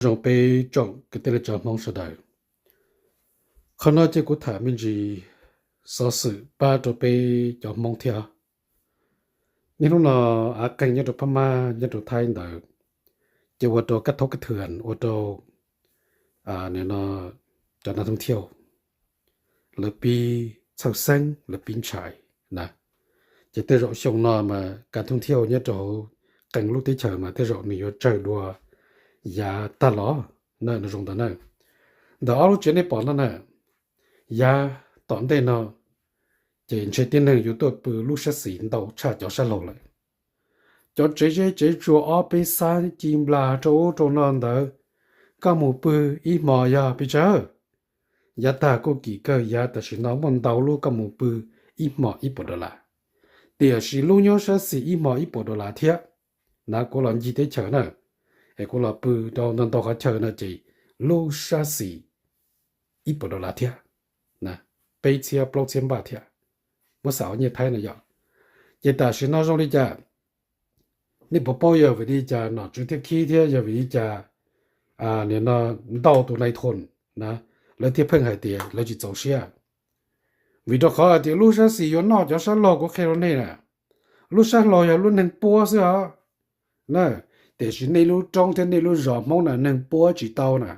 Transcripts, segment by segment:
Zoo peb tsoom kwv tij neej tsa Hmoob sawv daws. Qhov no ces kuv tham me ntsis xov xwm pab rau peb cov Hmoob thiab. Niaj hnub no av qeeg nyob rau Phab Mab nyob rau Thaib ntawd, ces ua rau kab thaub kab thwm ua rau cov nas thooj thiauj lawv pib txhawj xeeb lawv pib ntshai na. Ces tej zaum xyoo no mas kas thooj thiauj nyob rau hauv qee lub teb chaws mas tej zaum nws yuav tsawg dua yav tag los na, nws zoo ntawd na. Ntawm ob lub tsev nej pom no na, yav tom ntej no ces ntshe tib neeg yuav tuaj pw lub sab xis ntau tshaj cov sab laug lawm. Cov tsev zeb tsev tsuas ob peb xab ci nplas rau ub rau no ntawd, koj mus pw ib hmos yog pes tsawg? Yav tag kuj kim kawg, yav tam sim no muaj ntau lub koj mus pw ib hmos ib puas dollar, tiam sis lub nyob sab xis ib hmos ib puas dollar thiab na. Kuv los ncig teb chaws na, es kuv los pw rau ntau ntau qhov chaw no ces lub sab xis ib puas dollar thiab, peb txhiab plaub txhiab npaj thiab, muab xav ua nyiaj Thaib no yom. Ces tam sim no zoo li cas? Nej puas paub yog vim li cas nom tswv thiaj khib thiab yog vim li cas nim no ntau tus nais thoos na lawv thiaj pheej hais tias lawv tsis txaus siab? Vim rau qhov hais tias lub sab xis yuav noj cov sab laug, kuv qhia rau nej na, lub sab laug yog lub neeg puab xwb os na. Tiam sis nej lub roob thiab nej lub zos Hmoob na neeg puab tsis tau na.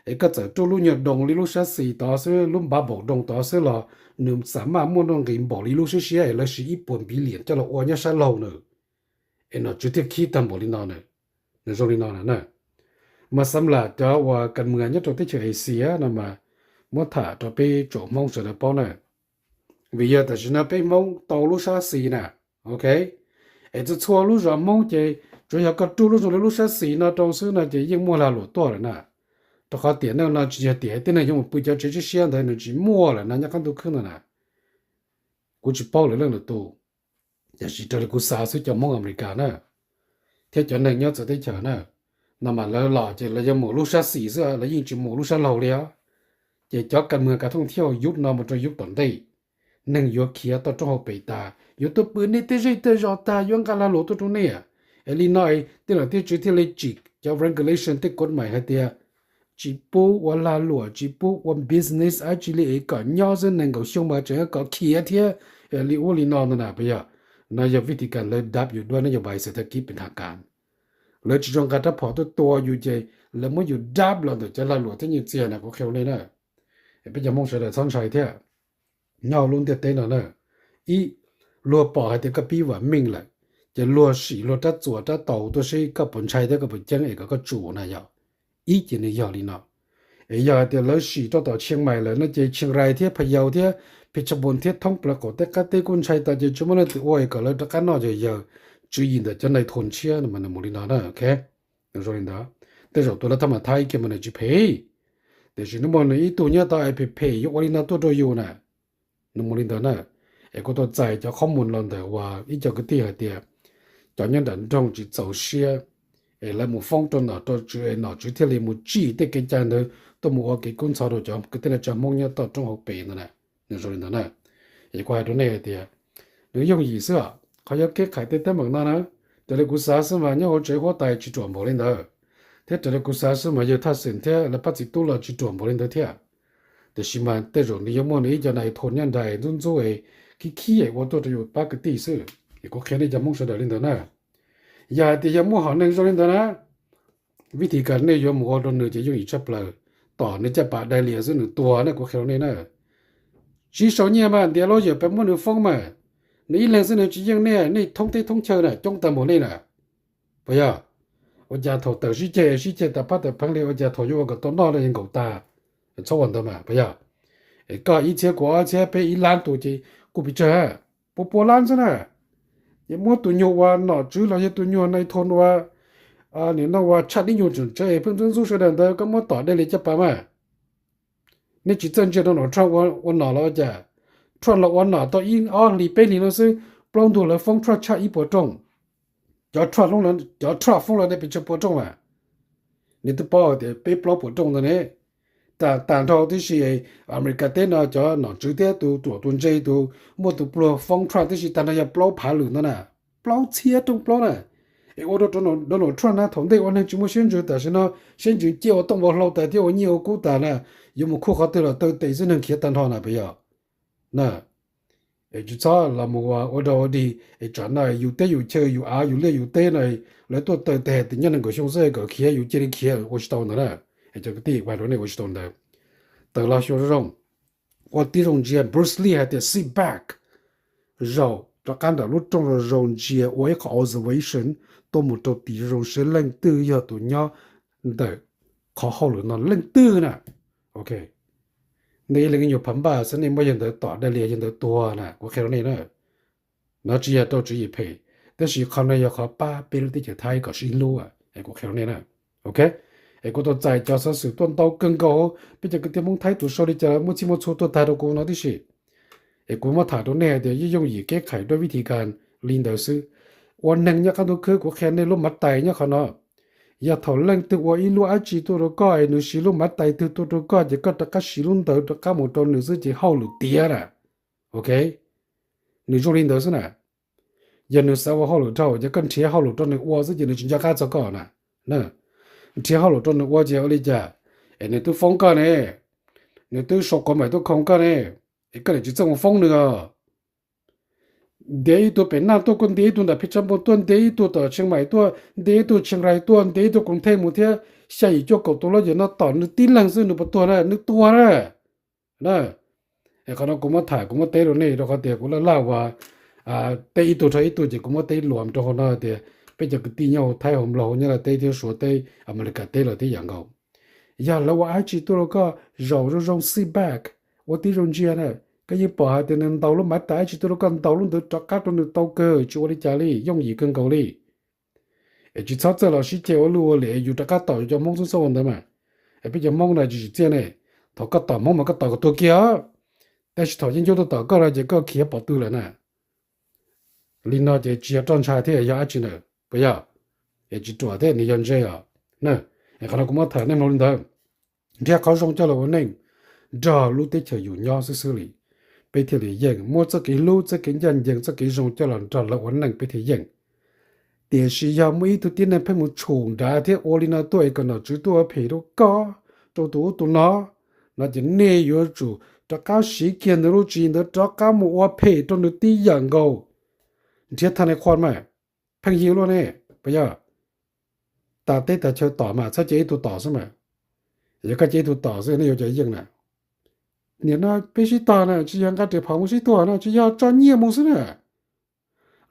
Es koj txawm rub lub nyuag doo li lub sab xis tod xwb, lub npav npaum doo tod xwb los nws xam maj muaj nuj nqis npaum li lub siab siab es lawv siv ib puas npiv liam coj los ua nyob sab laug na. Es nom tswv thiaj khib tag npaum li no na. Nws zoo li no na. Mas xam lam cov uas kas mws nyob rau teb chaws Asia no mas muab tham rau peb tsoom Hmoob sawv daws paub na. Vim yog tam sim no peb Hmoob tau lub sab xis na, ok, es txhua txhua lub zos Hmoob ces tsuas yog koj rub lub zoo li lub sab xis no rau xwb no ces yeej muaj lag luam tuaj lawm na. Rau qhov tiam neej no tsis yog tiam tib neeg yuav mus pw cov tsev siab siab ntawd, nws tsis muaj lawm na nyob qab ntuj khwb no na. Kuv tsis paub lawv leej lwm tus, tiam sis raws li kuv xav xwb cov Hmoob Amelikas na thiab cov neeg nyob txawv teb chaws na, no mas lawv los ces lawv yuav mus lub sab xis xwb, lawv yeej tsis mus lub sab laug li os. Ces cov kas mws kas thooj thiauj yub no mus rau yub tom ntej, neeg yuav khiav toj roob hauv pes tas, yuav tuaj pw nej tej zej tej zos tas, yuav nqa lag luam tuaj rau nej. Es li no tej nom tej tswv thiaj li tsim cov regulation tej kod mais hais tias tsis pub ua lag luam, tsis pub ua business dab tsi li es kom nyob xwb, nees nkaum xyoo mas tseem kom khiav thiab li ub li no ntag na. Puas yog? No yog vij thi kas lawv dab yus duab nab yau npais xav thab kib pes nthas kas. Lawv tsis zoo nqa rab phom tuaj tua yus ces lawv muab yus dab los ntawm cov lag luam thiab nyiaj txiag na, kuv qhia nej na. Peb cov Hmoob sawv daws txhob ntshai thiab. Nyob hauv lub ntiaj teb no na, ib, luag pom hais tias koj pib vam meej lawm, ces luag sim luag rab txuas rab taus tuaj seb koj puas ntshai thiab koj puas ceeb es kom koj tsum na yom. Ib, ces nws yog li no. Es yog hais tias lawv sim rau tom Tsheej Maim lawm no ces Tsheej Rais thiab Pha Yau thiab Phe Tsha Npoos thiab thoob plaws qaum teb qab teb kuj ntshai tas ces tsis muaj leej twg ua es kom lawv rov qab noj yog yawg tswv yim ntawm cov nais thoos tshiab no mas nws mus li no na, ok. Nws zoo li ntawd, tej zaum tus lawv thaj mas thab ib kiag mas nws tsis phem, tiam sis nws muaj nws ib tug nyob tau es phem phem yuav ua li no tuaj rau yus na. Nws mus li ntawd na. Es kuv tau txais cov qhob mus los ntawm uas ib co kwv tij hais tias cov nyob nram nroog tsis txaus siab, es lawv mus foob rau nom rau tswv es nom tswv thiaj li mus tsim tej kev cai ntawd tuaj mus ua kev kub ntxhov rau cov kwv tij neej tsa Hmoob nyob toj roob hauv pes ntawd na. Nws zoo li ntawd na. Es kuv hais rau nej hais tias nws yooj yim xwb os, qhov yuav keb khais tej teeb meem no na, raws li kuv xav xwb mas nyob hauv tsev huab tais tsis ruam npaum li ntawd, thiab raws li kuv xav xwb mas yawg thaj xeem thiab lawv pab txiv tub los tsis ruam npaum li ntawd thiab. Tiam sis mas tej zaum nws yuav muaj nws ib co nais thoos nyob nraim ntxub ntxub es khib khib es ua tuaj rau yus pab kwv tij xwb. Es kuv qhia nej cov Hmoob sawv daws li ntawd na. Yog hais tias yog muaj hom neeg zoo li ntawd na, vij thi kas nej yuav mus ua rau nws ces yooj yim tshaj plaws. Tom nws caj pas dai lias xwb nws tuag na, kuv qhia rau nej na. Tsis sau nyiaj mas ntiav lub yawm pes muab nws foob mas, nws ib leeg xwb nws tsis yeej nej, nej thoob teb thoob chaw na coob tag npaum nej na. Puas yog? Ua cas thaum tawm sib ceg sib ceg tas phab tas pheeb li, ua cas thaum yuav ua kom tau noj li nkaum tag? Txhob ua ntawd mas puas yog? Es koj ib txhiab kuv ob txhiab peb ib lab tus ces kuj pes tsawg, pua pua lab xwb na. Ces muab tus nyuag ua nom tswv los yog tus nyuag nais thoos ua, nim no ua tshaj dib nyuag tseem tsawv es pheej ntxub ntxub sawv daws ntawd koj muab tom dai lias caj pas mas. Nej tsis txawj ntsia rau nom Trump ua nom los ua cas? Trump los ua nom tau ib ob hlis peb hlis no xwb, plaub ntug lawv foob Trump tshaj ib puas rooj. Cov Trump foob los nej pes tsawg puas rooj mas? Nej twb paub tias peb plaub puas rooj ntawd ne. Tas tas nrho tib si, Amelikas teb no cov nom tswv thiab tus ruam tus ntse tus muaj tus pluag foob Trump tib si tag nrho yog plaub phav lwm ntawd na. Plaub txhiab rooj plaub na. Es ua rau Donald Trump na thaum ntej ua neeg tsis muaj siab ntsws, tam sim no siab ntsws ciaj ua tooj ua hlau tas thiab ua nyiaj ua kub tas na, yuav mus khuj qhov twg los taw tes xwb, neeg khiav tag nrho na puas yog? Na, es tsis txhob los mus ua dog ua dig es tsam no yus teb yus chaw yus av yus liaj yus teb no lawv tuaj taw tes tias nyob nees nkaum xyoo xwb kom khiav yus cia li khiav ua tsis tau ntawd na. Es cov kwv tij, ua rau nej ua tsis tau ntawd. Tawm los xyuas zoo zoo, ua tib zoo ntsia, Bruce Lee hais tias sit back, zaum rov qab nram lub rooj zoo zoo ntsia, ua ib qho observation tuaj mus rau tim zoo zoo seb leej twg yog tus nyob ntawm qhov hauj lwm no leej twg na. Ok, nej ib leeg ib nyuag phav npaj xwb, nej muab yawg ntawd tom daj lias yawg ntawd tuag na, kuv qhia rau nej na. No tsis yog rau tswv yim phem, tab sis qhov no yog qhov pab peb lub teb chaws Thaib kom sib hlub, es kuv qhia rau nej na. Ok, es kuv tau txais cov xov xwm tuaj ntau kawg nkaus, peb cov kwv tij Hmoob Thaib tus sau li cas muaj txhij muaj txhua tuaj tag rau kuv no tib si. Es kuv muab tham rau nej hais tias yeej yooj yim kev khais dua vib thi kas li ntawd xwb. Ua neeg nyob qab ntuj khwb, kuv qhia nej lub mav tais nyob qhov no. Yog thaum leej twg ua ib lub dab tsi tuaj rau koj es nws siv lub mav tais twg tuaj rau koj ces koj rov qab siv lub ntawd rov qab mus rau nws xwb ces hauj lwm tiav na. Ok, nws zoo li ntawd xwb na. Yog nws xav ua hauj lwm dhau ces koj nrhiav hauj lwm rau nws ua xwb ces nws tsis nco qab txog koj na. Nrhiav hauj lwm rau nws ua ces ua li cas? Es nws twb foob koj ne, nws twb sau quav maim tuaj khoo koj ne, es koj niam tsis txawj mus foob nws os. Ntiav ib tug pem Naj tuaj, kuj ntiav ib tug ntawm Phev Tsab Npoo tuaj, ntiav ib tug tom Tsheej Maim tuaj, ntiav ib tug Tsheej Rais tuaj, ntiav ib tug Koos Thej mus thiab, xya yim cuaj kaum tus lawm, yog no tom nws tib leeg xwb nws puas tuag na? Nws tuag na. Na, es qhov no kuv muab tham kuv muab teb rau nej rau qhov tias kuv laj laj ua teb ib tug rau ib tug ces kuv muab teb luam rau hauv no tias peb cov kwv tij nyob hauv Thaib hauv Nplog hauv Nyab Laj teb thiab Suav teb Amelikas teb los teb yam nkaus. Yog lawv ua dab tsi tuaj rau koj, zaum zoo zoo sit back, ua tib zoo ntsia na. Koj yeej pom hais tias nws ntaus lub mav tais dab tsi tuaj rau koj, ntaus lub ntawd rov qab rau nws tau kawg, tsis ua li cas li, yooj yim kawg nkaus li. Es tsis txhob txawj los sib ceg ua luj ua liam, yus rov qab tom yus cov Hmoob xwb txhob ua ntawd mas. Es peb cov Hmoob no tsis tsim txiaj ne, thaum koj tom Hmoob mas koj tom kom tuag kiag os, tab sis thaum yeeb ncuab tuaj tom koj no ces koj khiav pov tw lawm na. Li no ces tsis yog roj ntsha thiab yog dab tsi ntawd puas yog? Es tsis ruam thiab nws yog ntse os. Es qhov no kuv muab tham nej mloog li ntawd. Nrhiav qhov zoo coj los ua neej nrog lub teb chaws yus nyob xwb xwb li, peb thiaj li yeej muab txoj kev hlub, txoj kev ncaj ncees, txoj kev zoo coj los nrog lawv ua neej peb thiaj yeej. Tiam sis yog muaj ib tug tib neeg pheej mus tshum nrad thiab ua li no tuaj es kom nom tswv tuaj ua phem rau koj, rau tus ub tus no, no ces nej yuav tsum rov qab siv kiag ntawd lub tswv yim ntawd rov qab mus ua phem rau nws tib yam nkaus. Nrhiav thaj nais qhuas mas, pheej yig luaj ne, puas yog? Tas teb tas chaw tom mas txhob cia ib tug tom xwb mas. Yog koj cia ib tug tom xwb nej yuav cov yeej na. Nim no peb sib tog na tsis yog nqa riam phom mus sib tuag no, tsis yog, tso nyiaj mus xwb na.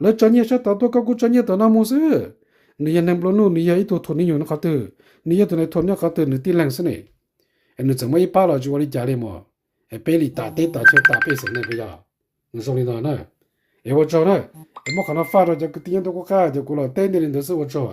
Lawv tso nyiaj sab tod tuaj koj kuj tso nyiaj tom no mus xwb. Nws yog neeg nplua nuj, nws yog ib tug thuam nib nyuag nyob qhov twg, nws yog tus nais thuam nyob qhov twg, nws tib leeg xwb ne. Es nws txawm muaj ib pab los tsis ua li cas li mas. Es peb li tas teb tas chaw tas pej xeem ne puas yog? Nws zoo li no na. Es ua tsaug na. Es muab qhov no faj rau cov kwv tij nyob ntuj qub qab, ces kuv los teb nej li ntawd xwb, ua tsaug.